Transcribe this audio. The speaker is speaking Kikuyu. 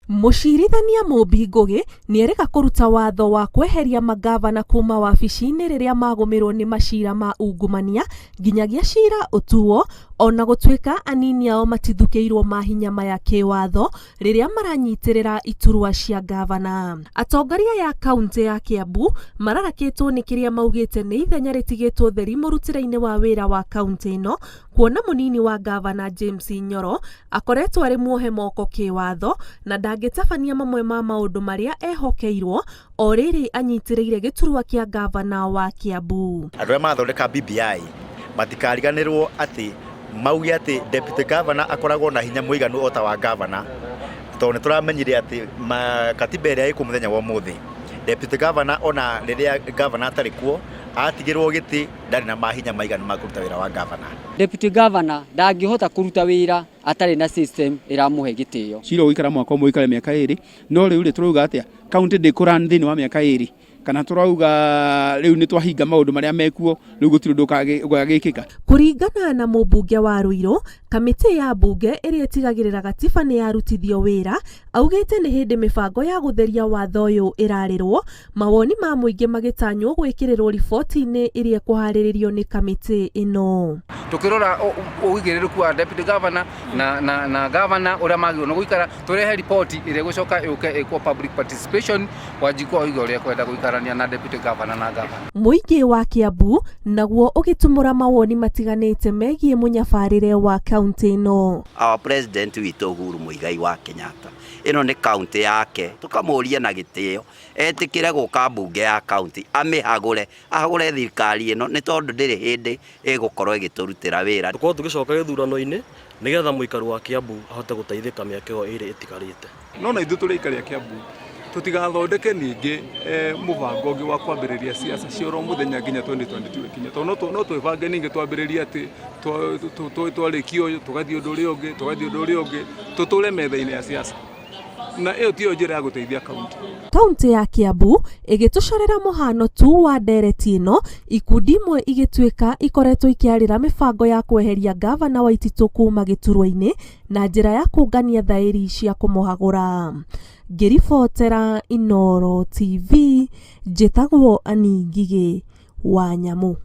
Mũcirithania Mumbi Ngugi nĩerĩga kũruta watho wa kweheria mangavana kuma wabici-inĩ rĩrĩa magũmĩrwo nĩ macira ma ungumania nginyagia cira ũtuo ona gũtuĩka anini ao matithukĩirwo mahinya maya kĩwatho rĩrĩa maranyitĩrĩra iturwa cia ngavana. Atongoria aya a kauntĩ ya Kiambu mararakĩtwo nĩ kĩrĩa maugĩte nĩ ithenya rĩtigĩtwo theri mũrutĩre-inĩ wa wĩra wa kauntĩ ĩno kuona mũnini wa ngavana James Nyoro akoretwo arĩ muohe moko kĩwatho na ndangĩtabania mamwe ma maũndũ marĩa ehokeirwo o rĩrĩ anyitĩrĩire gĩturwa kĩa ngavana wa Kiambu. Andũ arĩa marathondeka BBI matikariganĩrwo atĩ mauge atĩ deputy governor akoragwo na hinya mũiganu o ta wa governor, tondũ nĩ tũramenyire atĩ katiba ĩrĩa ĩkuo mũthenya wa ũmũthĩ, deputy governor ona rĩrĩa governor atarĩ kuo atigĩrwo gĩtĩ ndarĩ na mahinya maiganu ma kũruta wĩra wa governor. Deputy governor ndangĩhota kũruta wĩra atarĩ na system ĩramũhe gĩtĩo. Cira ũgũikara mwaka ũmwe ũikare mĩaka ĩrĩ, no rĩu rĩ tũrauga atĩa? Kaunti ndĩkũran thĩinĩ wa mĩaka ĩrĩ, kana tũrauga rĩu nĩ twahinga maũndũ marĩa mekuo, rĩu gũtirĩ ũndũ ũgagĩkĩka. Kũringana na mũmbunge wa Ruiru, kamĩtĩ ya mbunge ĩrĩa ĩtigagĩrĩra gatiba nĩ yarutithio wĩra, augĩte nĩ hĩndĩ mĩbango ya gũtheria watho ũyũ ĩrarĩrwo, mawoni ma mũingĩ magĩtanywo gwĩkĩrĩrwo riboti-inĩ ĩrĩa ĩkũharĩrĩrio nĩ kamĩtĩ ĩno. Tukirora ũigĩrĩrĩku wa deputy governor na governor ũrĩa magĩrĩirwo nĩ gũikara, tũrehe riboti ĩrĩa ĩgũcoka yũke ĩkwo public participation, Wanjikũ oiga ũrĩa ekwenda gũikarania na deputy governor na governor. Mũingĩ wa Kiambu naguo ũgĩtumũra mawoni matiganĩte megiĩ mũnyabarĩre wa kauntĩ ĩno. Our president witũ Uhuru Muigai wa Kenyatta, ĩno nĩ kaunti yake, tũkamũria na gĩtĩo etĩkĩre gũka mbunge ya kaunti amĩhagũre, ahagũre thirikari ĩno nĩ tondũ ndĩrĩ hĩndĩ ĩgũkorwo ĩgĩtũrutĩra wĩra. Tũkorwo tũgĩcoka gĩthurano-inĩ nĩgetha mũikari wa Kiambu ahote gũteithĩka mĩaka ĩyo ĩrĩ ĩtigarĩte. No na ithuĩ tũrĩ aikari a Kiambu tũtigathondeke ningĩ mũbango ũngĩ wa kwambĩrĩria siasa cia oro mũthenya nginya 2022 ĩkinye, tondũ no twĩbange ningĩ twambĩrĩrie atĩ twarĩkia ũyũ tũgathiĩ ũndũ ũrĩa ũngĩ, tũgathiĩ ũndũ ũrĩa ũngĩ, tũtũre metha-inĩ ya siasa, na ĩyo tiyo njĩra ya gũteithia kaunti. Kaunti ya Kiambu ĩgĩtũcorera mũhano tu wa ndereti ĩno, ikundi imwe igĩtuĩka ikoretwo ikĩarĩra mĩbango ya kweheria ngavana Waititũ kuma gĩturwa-inĩ na njĩra ya kũngania thaĩri cia kũmũhagũra. Ngĩribotera Inooro TV, njĩtagwo Annie Ngigĩ wa Nyamũ.